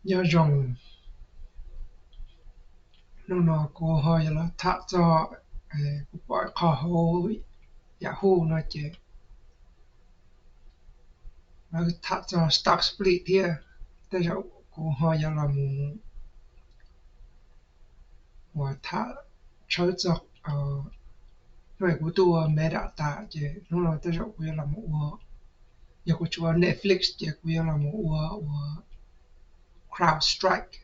Nyob zoo, hnub no kuv ho yuav los tham txog, kuv pom qhov hauv Yahoo no ces lawv tham txog stock split thiab. Tej zaum kuv ho yuav los mus uas tham tshawb txog, hnub kuv twb ua Meta tas ces hnub no tej zaum kuv yuav los mus ua, yog kuv tsis ua Netflix ces kuv yuav los mus ua ua CrowdStrike.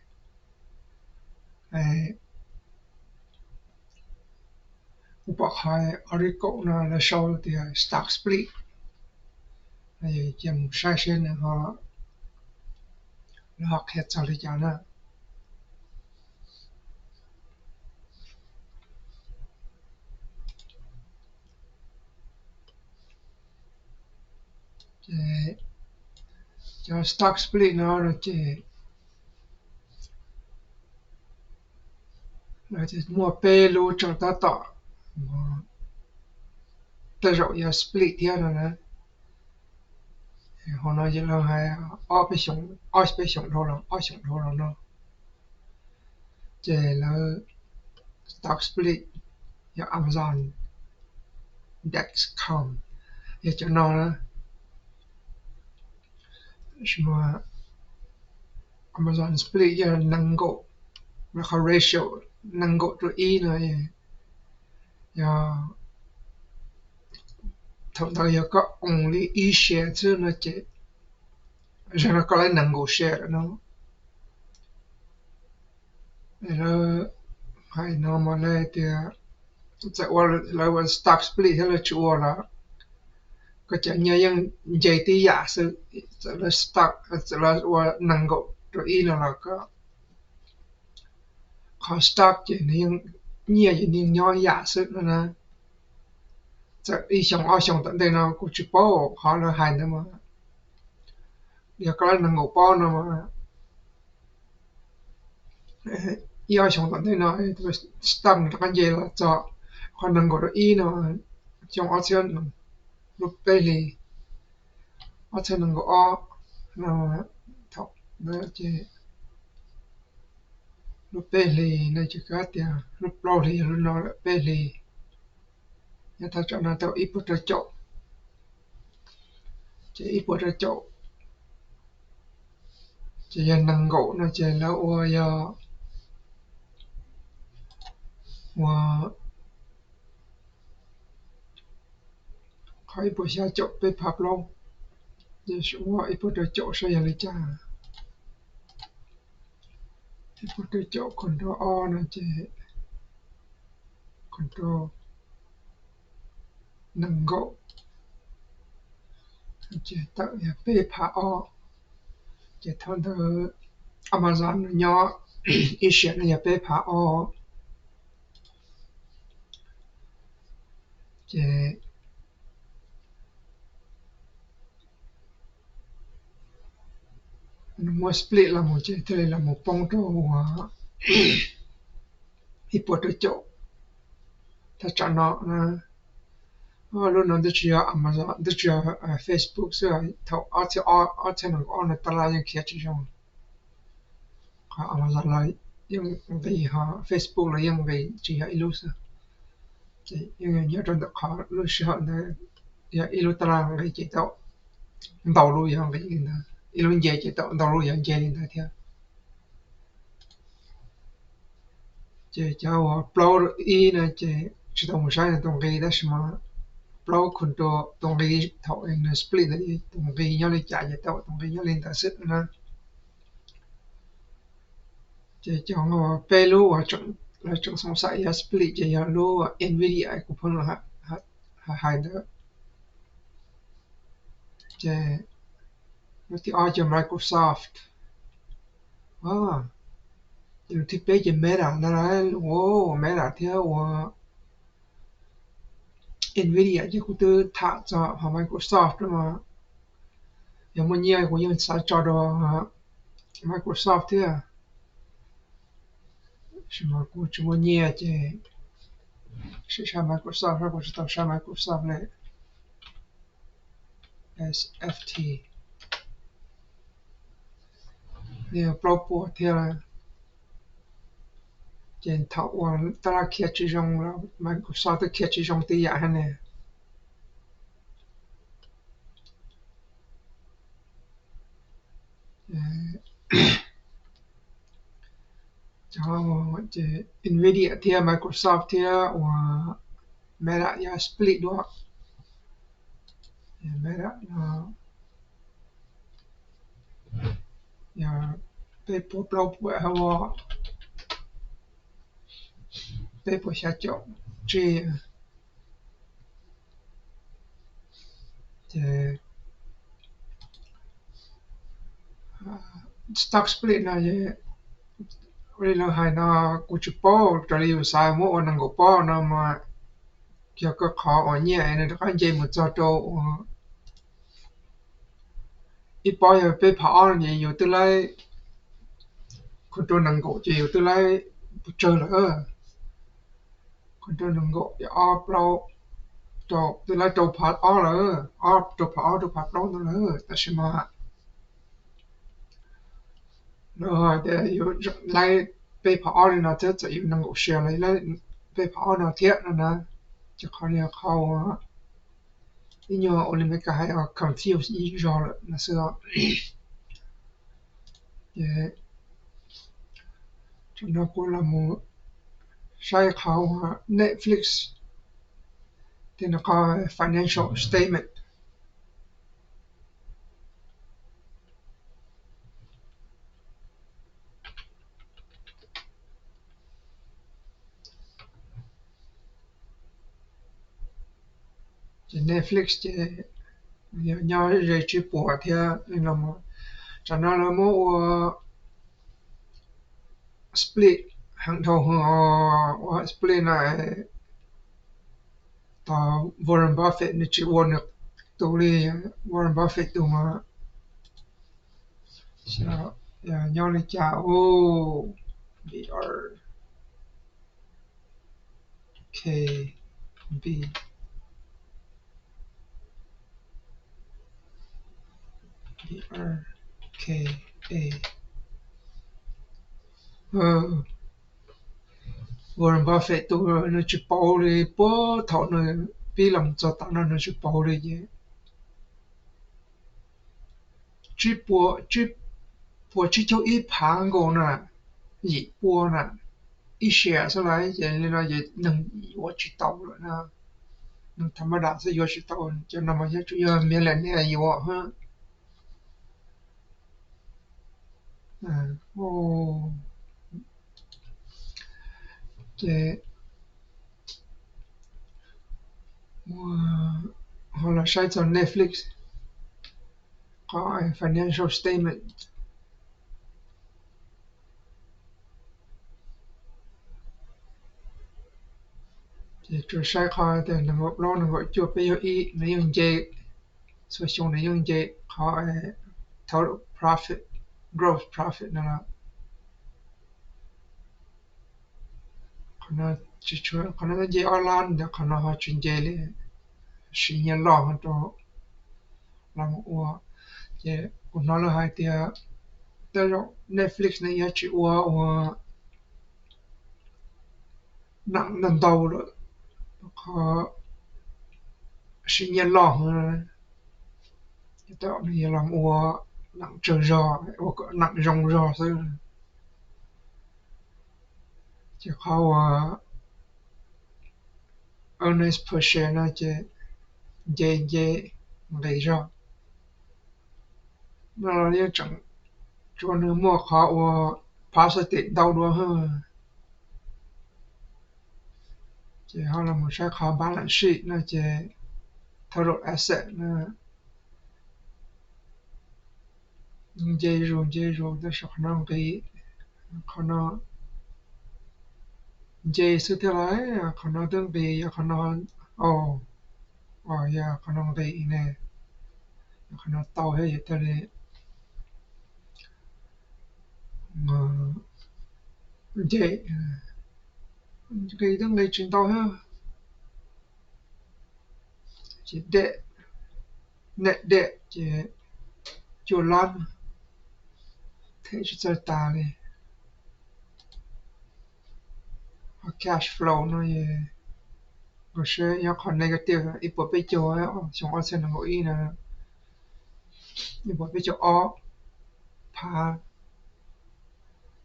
Kuv pom qhov article no lawv sau tias stock split, cia mus saib seb nws ho, lawv ho qhia txog li cas na. Cov stock split no no ces lawv muaj peb lub tseem tab tom, tej zaum yuav split thiab no na. Hauv no ces lawv hais ob peb xyoos, ob peb xyoos dhau los, ob xyoos dhau los no ces lawv stock split yog Amazon, Dexcom, yog cov no na. Amazon split yog nees nkaum, qhov ratio nees nkaum rau ib no, yog thaum ntawd yog koj own li ib share xwb no ces, zaum no koj lawv nees nkaum share lawm no. Lawv hais no mas lawv tias txawm ua, lawv ua stock split thiab lawv tsis ua los koj cov nyiaj yeej nce tib yam xwb. Txawm lawv stock, txawm lawv ua nees nkaum rau ib no los koj, qhov stock ces nws yeej, nyiaj ces nws yeej nyob ib yam xwb no na. Txawm ib xyoos ob xyoos tom ntej no kuv tsis paub qhov lawv hais ntawd mas, yog koj lawv nees nkaum pob no mas ib ob xyoos tom ntej no stock rov qab nce los txog qhov nees nkaum rau ib no, xyoo ob txhiab, lub peb hlis, ob txhiab nees nkaum ob no, thaum ntawd ces lub peb hlis no ces kav tias lub plaub hlis yog lub no lawm, peb hlis, yog thaj tsam no tau ib puas rau caum, ces ib puas rau caum, ces yog nees nkaum no ces lawv ua yog ua qhov ib puas xya caum peb phav plaub, ces ua ib puas rau caum saib yog li cas. Ib puas rau caum control ob no ces control nees nkaum, ces tawm yog peb phav ob, ces thaum ntawd Amazon no nyob ib share no yog peb phav ob, ces nws muab split los mus ces thiaj li los mus poob rau ib puas rau caum thaj tsam no na. Lub no twb tsis yog Amazon, twb tsis yog Facebook xwb, thaum ob txhiab, ob txhiab nees nkaum ob no tab laj yeej khiav tsis zoo. Qhov Amazon los yeej nqis, ho Facebook los yeej nqis, tsis yog ib lub xwb. Ces yeej nyob rau ntawm qhov lub sij hawm ntawd yog ib lub tab laj nqis ces tau ntau lub yog nqis li ntawd, ib lub nce ces tau ntau lub yog nce li ntawd thiab. Ces cov uas plaub rau ib no ces tsis tau mus saib nws tus nqi, tab sis mas plaub khum rau tus nqi, thaum nws split ntawd tus nqi nyob li cas ces tau tus nqi nyob li ntawd xwb na. Ces cov peb lub uas lawv tseem xoo xaim yog split ces yog lub Nvidia kuv pheej hais ntawd, ces lub thib ob ces Microsoft, ces lub thib peb ces Meta ntag lauj. Meta thiab uas Nvidia ces kuv twb tham txog ho Microsoft mas, yog muaj nyiaj kuv yeej xav tso rau Microsoft thiab, tab sis mas kuv tsis muaj nyiaj ces sim saib Microsoft, kuv tsis tau saib Microsoft li. S F T. plaub puas thiab. Ces thaum uas tab laj khiav tsis zoo los Microsoft twb khiav tsis zoo tib yam thiab ne. Cov ces Nvidia thiab Microsoft thiab uas Meta yog split dua. Meta no yog peb puas plaub puas, peb puas xya caum tsib. Ces stock split no, ua li lawv hais no, kuv tsis paub, raws li yus xav muab ua nees nkaum pob no mas yog koj qhov uas nyiaj nws rov qab nce mus txog rau uas ib pob yog peb phav ob no ces yus twb laib, control nees nkaum ces yus twb laib pes tsawg lawm. Control nees nkaum ces ob plaub rau, twb laib rau phav ob lawm, ob rau phav ob rau phav plaub ntawd lawm. Tab sis mas lawv hais tias yus laib peb phav ob li no thiab txawm yus nees nkaum share los laib peb phav ob no thiab no na. Ces qhov no yog qhov uas ib nyuag ua li Meskas hais confuse ib zog lawm no xwb. Ces tam no kuv los mus saib qhov Netflix thiab nws qhov financial statement. Ces Netflix ces yog nyob ze tsib puas thiab li no. Tam no lawv muab ua split heev dhau, ua split na. Tau Warren Buffett nws tsis ua nws tus li. Warren Buffett tus mas nyob li cas, ub, B R K B, B R K A. Warren Buffett tus nws tsis pauv li, puag thaum nws pib los txog tav no nws tsis pauv li ces tsib puas, tsib puas tsib caug ib phav nkaus na, yim pua na, ib share xwb las. Ces li no ces neeg yuav tsis tau lawm na. Neeg tham ma dam xwb yuav tsis tau, cov no mas nyob tsuas yog millionaire yuav hab. Ces ho los saib txog Netflix qhov financial statement. Ces tsuas saib qhov tias nees nkaum plaub nees nkaum cuaj peb caug ib nws yeej nce, txhua xyoo nws yeej nce qhov total profit, gross profit no los. Qhov no tsis tshua, qhov no nce ob lab ntawd, qhov no ho tsis nce li, siv nyiaj loj rau los mus ua. Ces kuv hnov lawv hais tias tej zaum Netflix ne yuav tsis ua ua nam ntau ntau lawm, qhov siv nyiaj loj heev. Tej zaum nws yuav los ua nam tsawg zog, ua kom nam zoo zog xwb. Ces qhov uas earnings per share no ces nce nce nqis zog. No los yeej tseem tsuas nws muaj qhov uas positive ntau dua. Ces ho los mus saib qhov balance sheet no ces total asset no nce zus nce zus, tab sis qhov no nqis, qhov no nce xwb thiab lauj. Qhov no twb nqis, yog qhov no, yog qhov no nqis ne, qhov no tau thiab yog thiaj li nce, nqis twb nqis tsis ntau thiab. Ces dej, net dej ces cuaj lab. them tsis txawj tas li. Ho cash flow no nkaus seb nyob qhov negative ib puas peb caug, xyoo ob txhiab nees nkaum ib na, ib puas peb caug ob phav,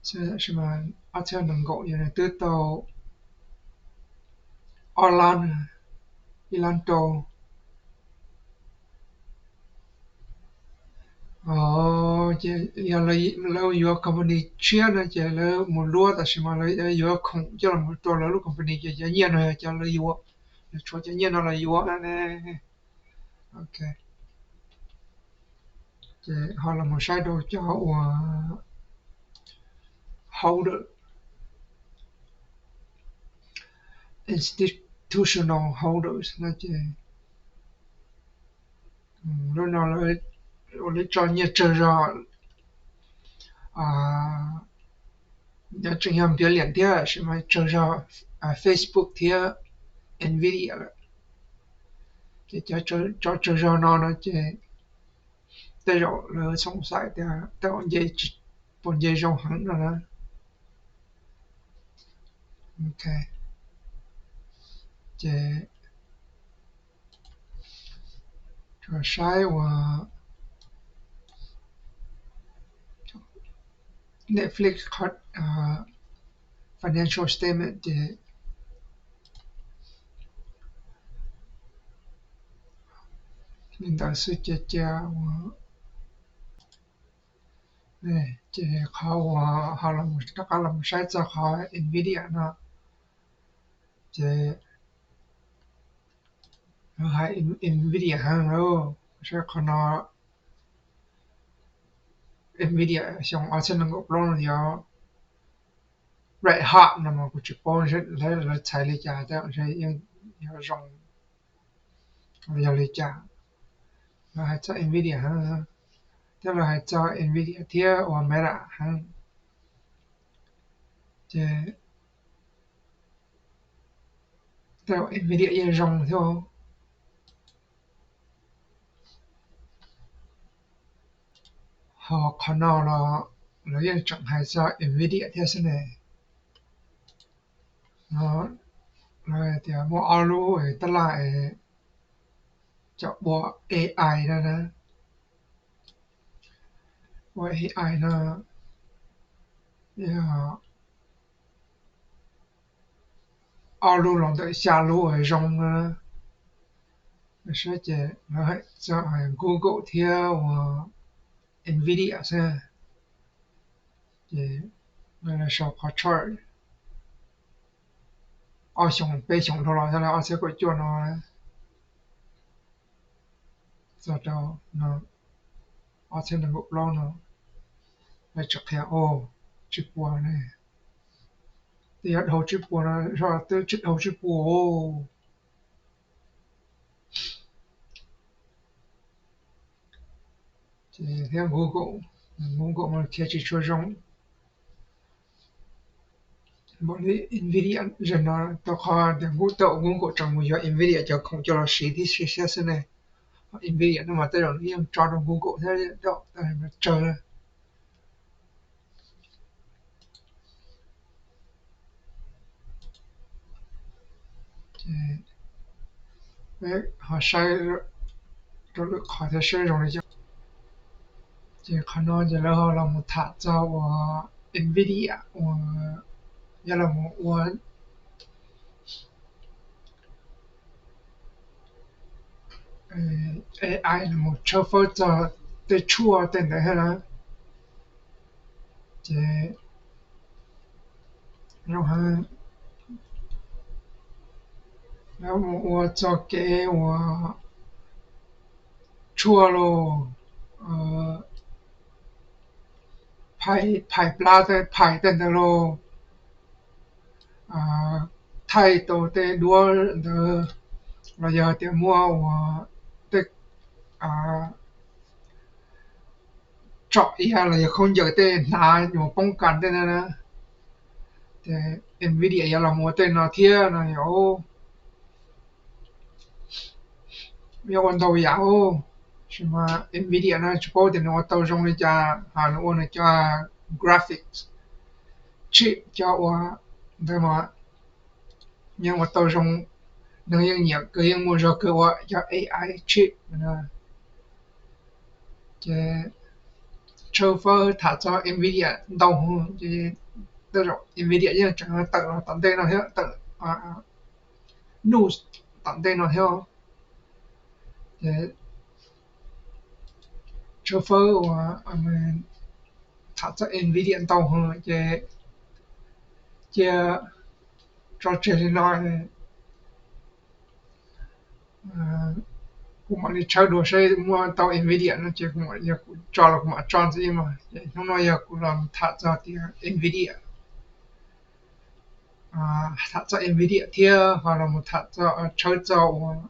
tab sis mas ob txhiab nees nkaum yog nws twb tau ob lab, ib lab rau. Ces yog lawv yuav company tshiab no ces lawv mus luab, tab sis mas lawv yuav khoom coj los rau lawv lub company ces cov nyiaj no yog cov lawv yuav, lawv tshuav cov nyiaj no los yuav ne. Ok, ces ho los mus saib rau cov uas holder, institutional holders no ces lub no ua li tso nyiaj tsawg zog, nyob tseem yog npiav liam thiab sis mas tsawg zog Facebook thiab Nvidia lawm. Ces cov tsawg zog no no ces tej zaum lawv xoom xaiv tias tej zaum nce, puas nce zoo heev no na. Ok, ces saib uas Netflix qhov financial statement ces li ntawd xwb ces cia ua, ces qhov uas ho rov qab los saib txog qhov Nvidia no ces lawv hais Nvidia heev lawm. Saib qhov no, Nvidia xyoo ob txhiab nees nkaum plaub no yog red hot no mas kuv tsis paub lawv txhais li cas, tej zaum ntshe yeej yog zoo, yog li cas. Lawv hais txog Nvidia heev, thiab lawv hais txog Nvidia thiab uas Meta heev. Ces tej zaum Nvidia yeej zoo thiab. Ho qhov no los lawv yeej tseem hais txog Nvidia thiab xwb ne. No lawv hais tias muaj ob lub tab laj cov ua A I no na, ua A I no yog ob lub los ntawm xya lub uas zoo no. Saib ces lawv hais txog Google thiab uas Nvidia xwb. Ces lawv sau qhov chart ob xyoos peb xyoos dhau los yog ob txhiab kaum cuaj no txog rau no, ob txhiab nees nkaum plaub no, lawv tseem qhia, o, tsib puas ne, twb yuav dhau tsib puas no, twb tsis dhau tsib puas. Ces thiab Google, Google mas qhia tsis tshua zoo npaum li Nvidia. Zaum no rau qhov tias Google, Google tseem mus yuav Nvidia cov khoom coj los siv tib si siab xwb ne. Nvidia no mas tej zaum nws yeej tso rau Google thiab, tsawg. Ho saib rau lwm qhov thiab saib zoo li cas. Ces qhov no ces lawv ho los mus tham txog uas Nvidia uas yog los mus ua A I los mus tshawb fawb txog tej tshuaj tej ntawd thiab na. Ces zoo heev, lawv mus ua txog kev uas tshuaj los phais, phais plab tej, phais tej ntawd los thaij tau tej duab ntawd, los yog tias muaj uas tej tsom iav los yog khaub ncaws tej hnav mus poob kas tej na. Ces Nvidia yuav los mus ua tej no thiab no yog, yuav ua ntau yam os. Tab sis mas Nvidia no tsis paub tias nws ua tau zoo li cas, ho nws ua nws cov graphics chip cov ua ntawd mas yeej ua tau zoo, neeg yeej nyiam kawg, yeej muaj zog kawg ua cov A I chip no. Ces tshawb fawb tham txog Nvidia ntau, ces tej zaum Nvidia yeej tseem tawm los tom ntej no thiab, tawm news tom ntej no thiab. Ces tshawb fawb uas tham txog Nvidia ntau, ces cia tso tseg li no. Kuv mam li tshawb dua saib muaj tau Nvidia no ces kuv mam, yog kuv tso los kuv mam tso ntxiv mas. Ces hnub no yog kuv los tham txog tias Nvidia, tham txog Nvidia thiab ho los tham txog, tshawb txog uas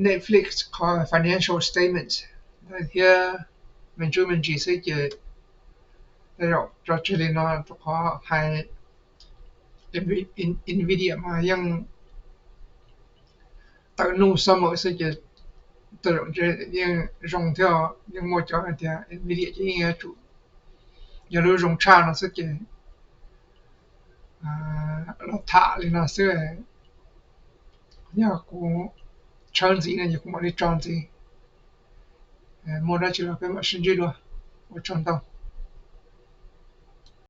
Netflix qhov financial statements thiab me ntsuj me ntsis xwb ces tej zaum tso tseg li no rau qhov hais Nvidia mas yeej tawm news summer xwb ces tej zaum yeej zoo thiab, yeej muaj cov hais tias Nvidia ces yeej yuav tsum yog lub zoo tshaj no xwb ces los tham li no xwb. Yog kuv tshawb ntxiv no ces kuv mam li tso ntxiv. Muaj dab tsi los peb mam sib ntsib dua. Ua tsaug ntau.